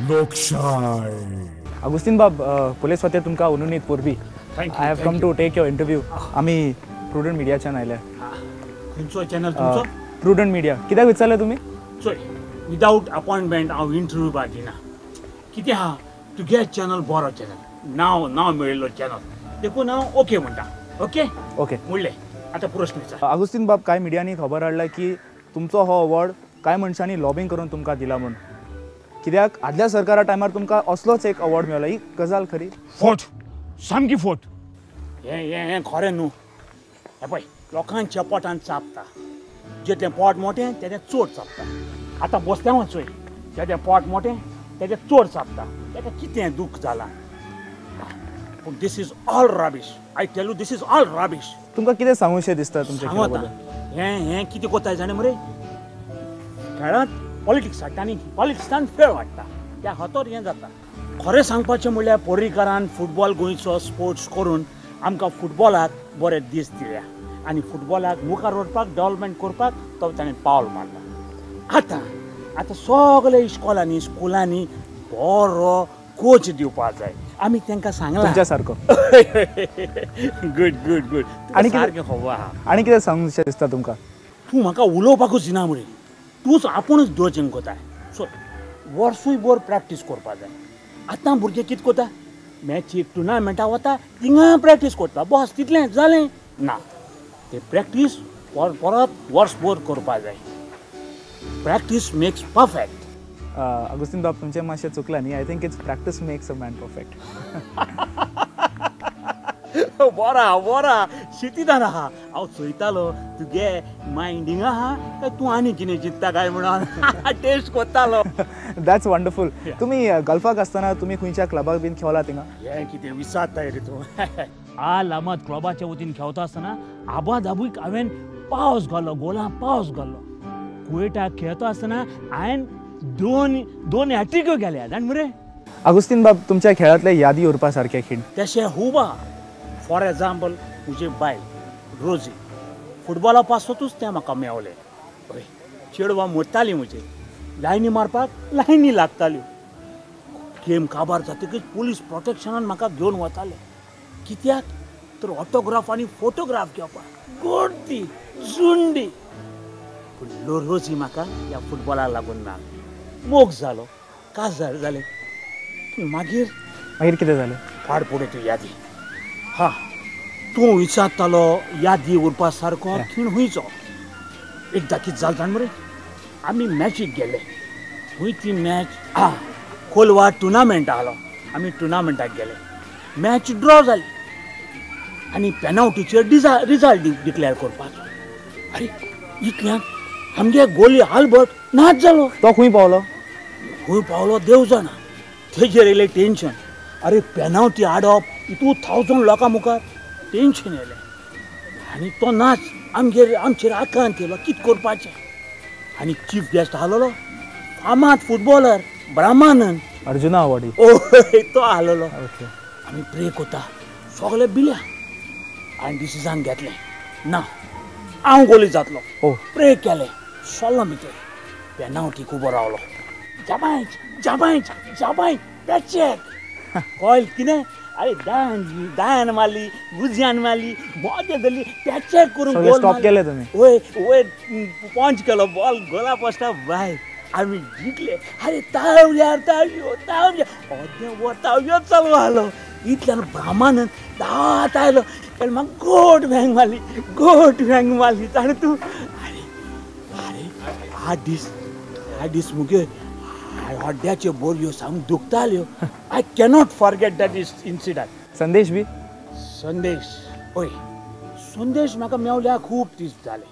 लोकशाय. आगुस्तीन बाब, पुलीस खातीर तुमकां अनुनीत पोरबी. I have come to take your interview. आमी प्रुडंट मिडियाच्यान आयल्या. खंयचो चॅनल तुमचो? Prudent media. कित्याक विचारलें तुमी? चोय, विदावट अपॉयंटमेंट हांव इंटरव्यू बा दिना. कितें आहा, तुगे चॅनल बरो चॅनल, नांव नांव मेळिल्लो चॅनल, देखून हांव ओके म्हणटा. ओके ओके म्हणलें. आतां प्रश्न विचार. आगुस्तीन बाब, कांय मिडियांनी खबर हाडल्या की तुमचो हो अवॉर्ड कांय मनशांनी लॉबींग करून तुमकां दिला म्हूण. कित्याक आदल्या सरकारा टायमार तुमकां असलोच एक अवॉर्ड मेळ्ळो, ही गजाल खरी? फोट, सामकी फोट. हें हें हें खरें न्हू. हें पळय, लोकांच्या पोटान चापता, जेतें पोट मोटें तेजें चड चापता. आतां बसल्या चोय, जेतें पोट मोटें तेजें चड चापता, तेका कितें दूख जालां. पूण this is all rubbish. I tell you, this is all rubbish. तुमकां कितें सांगूशें दिसता तुमचें? सांगता हें हें कितें कोताय जाणें मरे, खेळांत पॉलिटिक्स हाडटा आनी पॉलिटिक्सान फेळ वाडटा, त्या हातोर हें जाता. खरें सांगपाचें म्हणल्यार पर्रीकारान फुटबॉल गोंयचो स्पोर्ट्स करून आमकां फुटबॉलाक बरे दीस दिल्या आनी फुटबॉलाक मुखार व्हरपाक, डेवलपमेंट करपाक तो ताणें पावल मारला. आतां आतां सगळे इस्कॉलांनी स्कुलांनी बरो कोच दिवपाक जाय. आमी तांकां सांगलां तुमच्या सारको. Good good good. आनी सारकें खबर आहा. आनी कितें सांगूशें दिसता तुमकां? तूं म्हाका उलोवपाकूच दिना मरे, तूंच आपुणूच दोचें कोताय. सो वर्सूय भर प्रॅक्टीस करपा जाय. आतां भुरगे कितें कोता, मॅचीक टुर्नामेंटा वता, थिंगा प्रॅक्टीस करता, बस तितलें जालें ना. ते प्रॅक्टीस परत वर्सभर करपा जाय. Practice makes perfect. Agostinho बाब, तुमचें मातशें चुकलां न्ही. I think it's practice makes a man perfect. बरा बरा शितिदार आहा. हांव चोयतालो तुगे मायंडींग आहा काय तूं आनी कितें चिंत्ता काय म्हणून टेस्ट कोत्तालो. That's wonderful. तुमी गल्फाक आसतना तुमी खंयच्या क्लबाक बीन खेळला थिंगा? हें कितें विचारताय रे तूं. आल अहमद क्लबाच्या वतीन खेळता आसतना आबा दाबूक हांवें पावस घालो, गोलां पावस घालो. कुवेटाक खेळता आसतना हांवें दोन दोन हॅट्रिक्यो गेल्या जाण मरे. आगुस्तीन बाब, तुमच्या खेळांतले यादी उरपा सारके खीण? तशें खूब आहा. फॉर एग्जाम्पल, म्हजी बायल रोजी, फुटबॉला पासतूच तें म्हाका मेवलें. हय, चेडवां मोडटालीं म्हजे, लायनी मारपाक लायनी लागताल्यो. गेम काबार जातकीच पुलीस प्रोटेक्शनान म्हाका घेवन वताले. कित्याक तर ऑटोग्राफ आनी फोटोग्राफ घेवपाक. गर्दी झुंडी. पूण रोजी म्हाका ह्या फुटबॉलाक लागून मेळ्ळो. मोग जालो, काजार जालें. पूण मागीर मागीर कितें जालें? फाड पडूं ती यादी. हा, तूं विचारतालो यादी उरपा सारको खीण खंयचो. एकदां कितें जालें जाण मरे, आमी मॅचीक गेले. खंय ती मॅच? आ, कोलवा टुर्नामेंट आहलो. आमी टुर्नामेंटाक गेले, मॅच ड्रॉ जाली आनी पेनावटीचेर रिजल्ट डिक्लेअर करपाचो. आरे इतल्यान आमगे गोली आल्बर्ट नाच जालो. तो खंय पावलो? खंय पावलो देव जाणा. तेजेर येयलें टेंशन. अरे पेनावटी हाडप 2000 लोकां मुखार, टेंशन येयलें. आनी तो नाच आमगेर आमचेर आकांत येयलो, कितें करपाचें. आनी चीफ गेस्ट आहलोलो फामाद फुटबॉलर ब्रह्मानंद, अर्जुना अवॉर्डी. ओय, तो आहलोलो. आमी प्रे कोता सगळे बिल्या आनी डिसिजन घेतलें ना हांव गोली जातलो. प्रे केलें, सोल्लो भितर, पेनावटीक उबो रावलो. जाबांयच जाबांयच जाबांयच पेचेक कॉयल कितें. अरे दान दान मारली, उजव्यान मारली, मोदें धरली, पॅचेक करून गोल स्टॉप केले तुमी? वय वय, पंच केलो बॉल गोला पोस्टा भायर. आमी जिखले. अरे तावल्यार तावयो तावयो, अर्दें वर तावयो चालू आहलो. इतल्यान ब्राह्मणान दांत आयलो, तेणें म्हाका गोड वेंग मारली, गोड वेंग मारली जाणा तूं. अरे अरे 8 दीस 8 दीस मुगे हड्ड्याच्यो बोरयो सामक्यो दुखताल्यो. I cannot forget that is incident. Sandesh B? Sandesh हय, संदेश म्हाका मेवल्या खूब दीस जाले.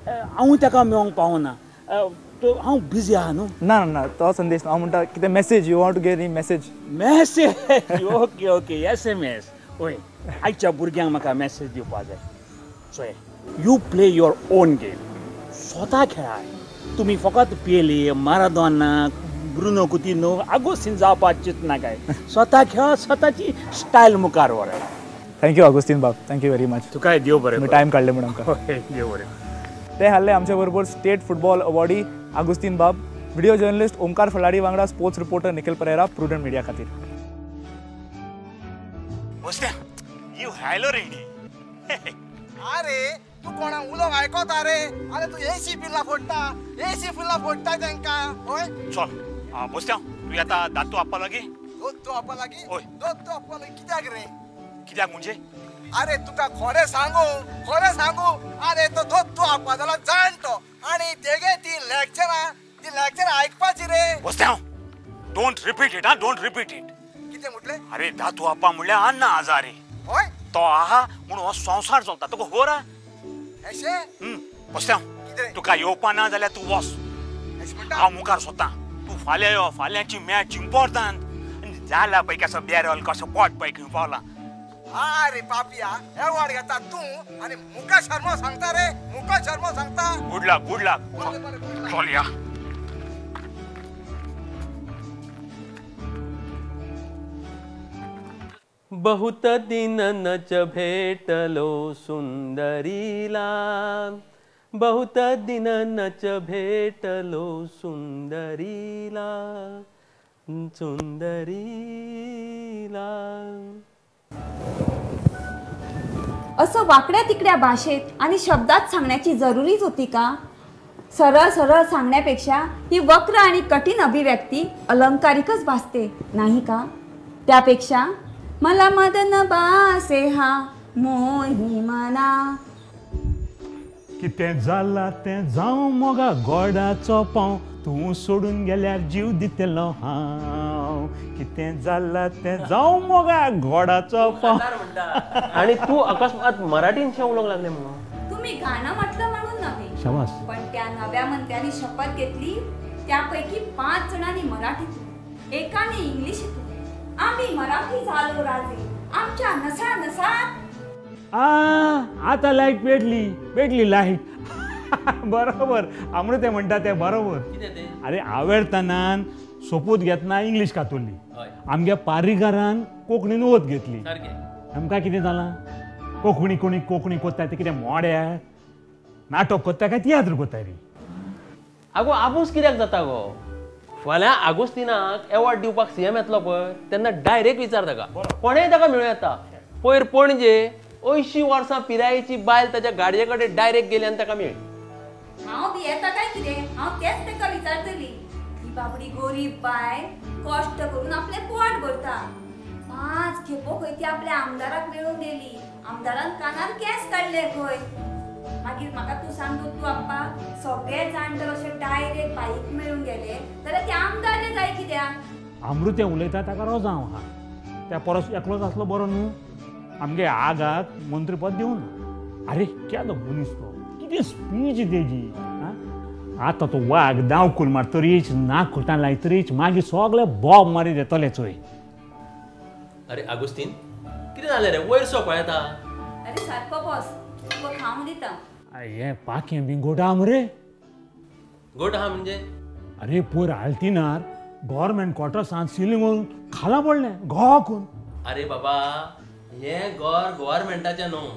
हांव ताका मेवंक पावना, तो हांव बिजी आहा न्हू. ना ना, तो संदेश हांव म्हणटा कितें message, you want to get message? Message okay okay, SMS. हय, आयच्या भुरग्यांक म्हाका मॅसेज दिवपा जाय. चोय, you play your own game, स्वता खेळाय. तुमी फकत पेले, मारादोना, ब्रुनो कुतिन्हो, आगोस्तीन जावपाक चिंतना काय. स्वता खेळ, स्वताची स्टायल मुखार व्हराय. Thank you Agostinho बाब, thank you very much. तुकाय देव बरें, टायम काडलें म्हूण आमकां. देव बरें. ते हाडले आमचे बरोबर स्टेट फुटबॉल अवॉर्डी आगोस्तीन बाब. व्हिडिओ जर्नलिस्ट ओमकार फलाडी वांगडा sports reporter Nikhil Pereira, Prudent Media खातीर. अरे तू कोणा उलोवंक आयकता रे? अरे तू एसी बिल्ला फोडटा, एसी बिल्ला फोडटा तांकां. हय चल बसत्या, तूं येता दातू आप्पा लागीं? दत्तू आप्पा लागीं? हय दत्तू आप्पा लागीं कित्याक रे? कित्याक म्हणजे? अरे तुका खरें सांगू, खरें सांगू, अरे तो दत्तू आप्पा जालो जाणटो आनी तेगे ती लॅक्चरां, ती लॅक्चरां आयकपाची रे. बसत्या, don't repeat it. हा, don't repeat it. कितें म्हटलें? अरे दातू आप्पा म्हणल्यार अन्ना आजारी. हय तो आहा म्हणून हो संवसार चलता, तुका खबर आहा? अशें? बसत्या, तुका येवपा ना जाल्यार तूं वच, हांव मुखार सोदता. तूं फाल्यां यो, फाल्यांची मॅच इम्पॉर्टंट. जाला पळय कसो बॅरल कसो पोट पळय खंय पावला. अरे पापिया, एवॉर्ड घेता तूं आनी मुकेश शर्मा सांगता रे, मुकेश शर्मा सांगता. Good luck, good luck. चल या. बहुत दिन नच भेटलो सुंदरीला, बहुत दिन नच भेटलो सुंदरीला, सुंदरीला. असं वाकड्या तिकड्या भाषेत आणि शब्दात सांगण्याची जरुरीच होती का? सरळ सरळ सांगण्यापेक्षा ही वक्र आणि कठीण अभिव्यक्ती अलंकारिकच भासते नाही का? त्यापेक्षा मला मदन बासे हा मोही मना. कितें जाला तें जावं मोगा गोडाचो पाव, तूं सोडून गेल्यार जीव दितलो हांव. कितें जाला तें जावं मोगा गोडाचो पाव. आनी तूं अकस्मात मराठीनशें उलोवंक लागलें म्हणून? तुम्ही गाणं म्हटलं म्हणून नव्हे. शाबास. पण त्या नव्या मंत्र्यांनी शपथ घेतली त्यापैकी 5 जणांनी मराठीतून, एकाने इंग्लिशीतून. आम्ही मराठी झालो राजे, आमच्या नसा नसात. आता लायट पेटली, पेटली लायट. बरोबर अमृते म्हणटा तें बरोबर. अरे आवेर्तनान सोपूत घेतना इंग्लीश कातुरली, आमगे पारीकारान कोंकणीन ओत घेतली. आमकां कितें जालां? कोंकणी कोणी कोंकणी कोत्ता ते कितें मोड्या नाटक कोत्ता काय तियात्र कोत्ता रे? आगो आबूस कित्याक जाता गो? फाल्यां आगोस्तिनाक एवॉर्ड दिवपाक सीएम येतलो पळय, तेन्ना डायरेक्ट विचार ताका, कोणेय ताका मेळूं येता. पयर पणजे 80 वर्सां पिरायेची बायल ताच्या गाडये कडेन डायरेक्ट गेली आनी ताका मेळ्ळी. हांव बी येता काय कितें, हांव तेच ताका विचारतली. ही बाबडी गोरीब बायल कश्ट करून आपलें पोट भरता. 5 खेपो खंय ती आपल्या आमदाराक मेळूंक गेली, आमदारान कानार केंस काडले खंय. मागीर म्हाका तूं सांग तूं आप्पा, सगळे जाण जर अशें डायरेक्ट बाईक मेळूंक गेले जाल्यार ते आमदार जाय कित्याक? अमृतें उलयता ताका रोजांव आहा, त्या परस एकलोच आसलो बरो न्हू. आमगे आगाक मंत्रीपद दिवना. अरे केदो मनीस तो, कितें स्पीच तेजी. आतां तो वाग दावकूल मारतरीच, नाक लायतरीच, मागीर सगळे बॉब मारीत येतले चोय. अरे आगोस्तीन, कितें जालें रे? वयर सो पळयता. अरे सारको बॉस, तुका खावंक दिता. हें पाखें बी गोट आहा मरे? गोट आहा म्हणजे? अरे पयर आल्तिनार गव्हर्मेंट क्वॉर्टर्सान सिलींग खाला पडलें घोव. अरे बाबा, हें घर गव्हर्मेंटाचें न्हू,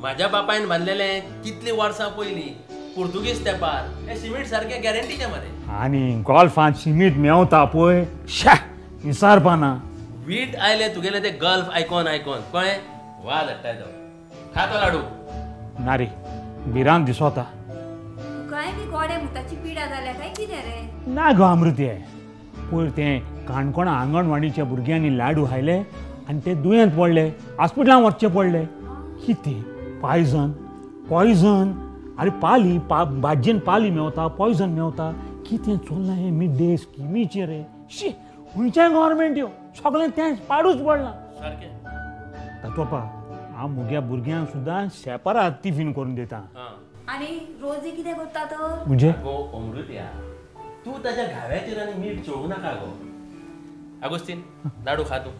म्हाज्या बापायन बांदलेलें कितलीं वर्सां पयलीं पुर्तुगीज तेंपार. हें सिमीट सारकें गॅरंटीचें मरे. आनी गोल्फान सिमीट मेवता पळय, शा विसारपाना. वीट आयले तुगेले ते गल्फ आयकोन आयकोन, कळ्ळें? वाज हाडटाय तो. खा तो लाडू. ना रे, भिरांत दिसोता. तुकाय बी गोडे मुताची पिडा जाल्या काय कितें रे? ना गो अमृते, पयर तें काणकोणा आंगणवाडीच्या भुरग्यांनी लाडू खायले आनी ते दुयेंत पडले, हॉस्पिटलान वचचें पडलें. कितें पॉयजन, पॉयजन. अरे पाली भाजयेन पाली मेवता, पॉयजन मेवता. कितें चल्लां हें मिड डे स्किमीचें रे? शी, खंयचें गव्हर्मेंट यो, सगळें तेंच पाडूच पडलां सारकें. तातोपा, हांव म्हज्या भुरग्यांक सुद्दां सेपरात टिफीन करून दिता. आनी रोजी कितें करता तर? म्हणजे गो अमृत्या, तूं ताच्या घाव्याचेर आनी मीठ चोळूं नाका गो. आगोस्तीन, लाडू खा तूं,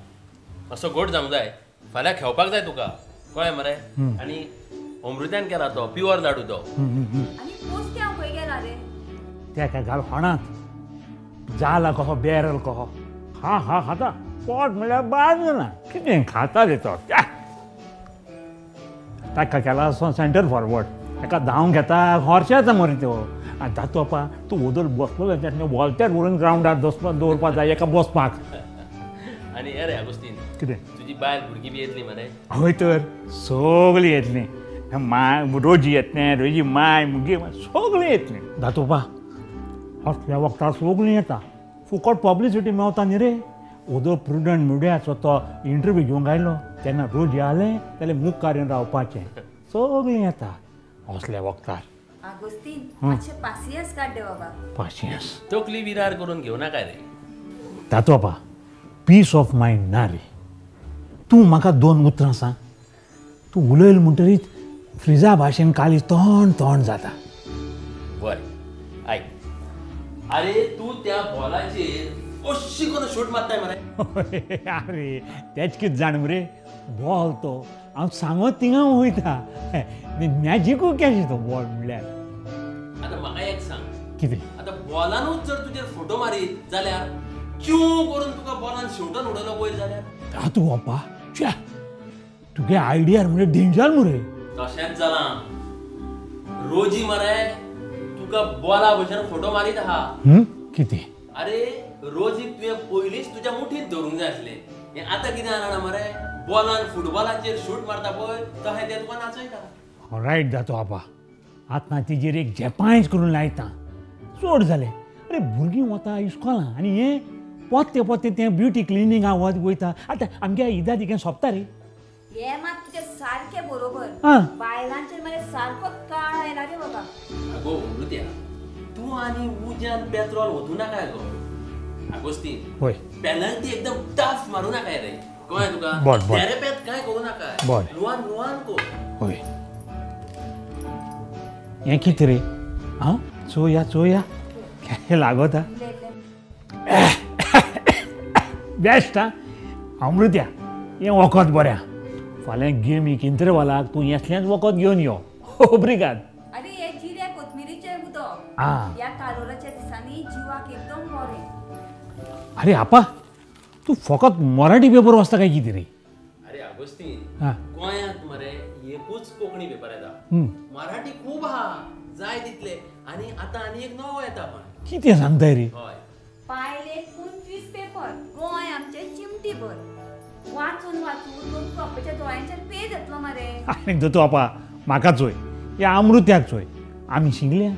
असो गोड जावंक जाय. फाल्यां खेळपाक जाय तुका, कळ्ळें मरे? आनी अमृत्यान केला तो प्युअर लाडू तो. आनी पोस्त्यांव खंय गेला रे? तेका घाल खोणांत, जाला कहो बॅरल कहो, खा खा खाता पोट म्हणल्यार बाद जालां. कितें खाता रे तो? ताका केला सेंटर फॉरवर्ड, ताका धांवंक घेता हॉर्शाचा मरे तो. आनी दातू आपा तूं वदोळ बसलो तेन्ना वॉल्ट्यार व्हरून ग्रावंडार दवरपा जाय एका बसपाक. आनी अरे आगोस्तीन, कितें तुजी बायल भुरगीं बी येतली मरे? हय तर सगळीं येतलीं, माय रोजी येतलें, रोजी माय मुगे सगळीं येतलीं. दातोबा असल्या वखदार सगळीं येता, फुकट पब्लिसिटी मेवता न्ही रे. ओदो प्रुडंट मिडियाचो तो इंटरव्यू घेवंक आयलो तेन्ना रोजी आलें जाल्यार मुखार येवन रावपाचें, सगळीं येता असल्या वखदार. आगोस्तीन मातशें पासियेंस काड रे बाबा, पासियेंस. तकली विरार करून घेवं नाका रे दातोबा, पीस ऑफ मायंड ना रे. तूं म्हाका दोन उतरां सांग, तूं उलयल म्हणटरीच फ्रिजा भाशेन काली तोंड तोंड जाता. बरें आयक, अरे तूं त्या बॉलाचेर अशी करून शूट मारताय मरे. अरे तेच कितें जाण मरे, बॉल तो हांव सांगत थिंगा वयता, मॅजिकू कॅश तो बॉल म्हणल्यार. आतां म्हाका एक सांग, कितें आतां बॉलानूच जर तुजेर फोटो मारीत जाल्यार च्यू करून तुका बॉलान शेवटून उडयलो वयर जाल्यार? दादू बापा च्या, तुगे आयडियार म्हणजे डेंजर मरे. तशेंच जालां रोजी मरे, तुका बॉला भशेन फोटो मारीत आहा. कितें? अरे रोजीक तुवें पयलींच तुज्या मुठींत धरूंक जाय आसलें. हें आतां कितें जाणा मरे, बॉलान फुटबॉलाचेर शूट मारता पळय तशें तें तुका नाचयता. रायट दादू आपा, आतां तिजेर एक जेपांयच करून लायता, चड जालें. अरे भुरगीं वता इस्कॉलां आनी हें पोत्ते पोत्ते तें ब्युटी क्लिनिका वयता. आतां आमगे ईदा तिगें सोंपता रे. हे मात तुजें सारकें बरोबर, बायलांचेर मरे सारको काळ आयला रे बाबा. आगो अमृत्या, तूं आनी उज्यान पेट्रोल ओतूं नाका गो आगोस्तीन. हय, पेनल्टी एकदम टफ मारूं नाका रे, कळ्ळें तुका? तेरेपेत कांय करूं नाका, लुवान लुवान कर. हय, हें कितें रे? आं चोया चोया लागता बेस्ट. आं अमृत्या, हें वखद बरें. फाल्यां गेमीक इंटरवालाक तूं येसलेंच वखद घेवन यो. ओब्रिगाद. अरे हे जिऱ्या कोथमिरीचें उदक ह्या कालोराच्या दिसांनी जिवाक एकदम बरें. अरे आपा, तूं फकत मराठी पेपर वाचता काय कितें रे? अरे आगोस्तीन, गोंयांत मरे एकूच कोंकणी पेपर येता, मराठी खूब आहा जाय तितले. आनी आतां आनी एक नवो येता. पण कितें सांगताय रे? हय, पायले 25 पेपर, गोंय आमचें चिमटी भर. वाचून वाचून दोतू बापाच्या दोळ्यांचेर पेज येतलो मरे. आनी दोतू बापा म्हाका चोय, ह्या अमृत्याक चोय, आमी शिकल्या.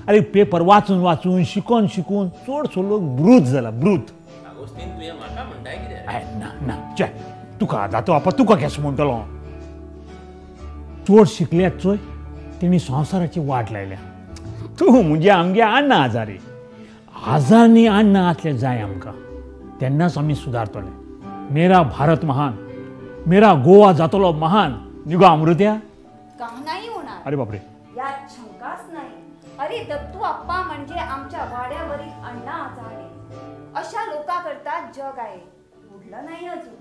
अरे पेपर वाचून वाचून शिकोन शिकून चडसो लोक ब्रूत जाला, ब्रूत. आगोस्तीन तुवें म्हाका म्हणटाय कितें? ना ना चे, तुका दातो आपा तुका केसो म्हणटलो. चड शिकल्यात चोय तेणी संवसाराची वाट लायल्या. तूं म्हणजे आमगे अण्णा हजारे, हजारांनी अण्णा आसले जाय आमकां, तेन्नाच आमी सुदारतले. मेरा भारत महान, मेरा गोवा जातलो महान. निगो अमृत्या, का नाही होणार. अरे बापरे, यात शंकाच नाही. अरे दत्तू आप्पा म्हणजे आमच्या वाड्यावरील अण्णा हजारे. अशा लोकांकरता जग आहे, उडलं नाही अजून.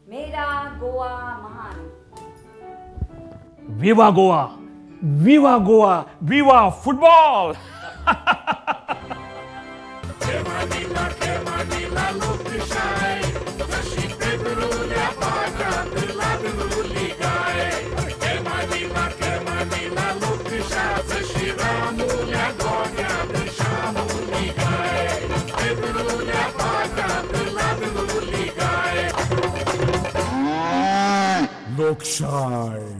मेरा गोवा महान. Viva Goa, viva Goa, viva football. Lokşay.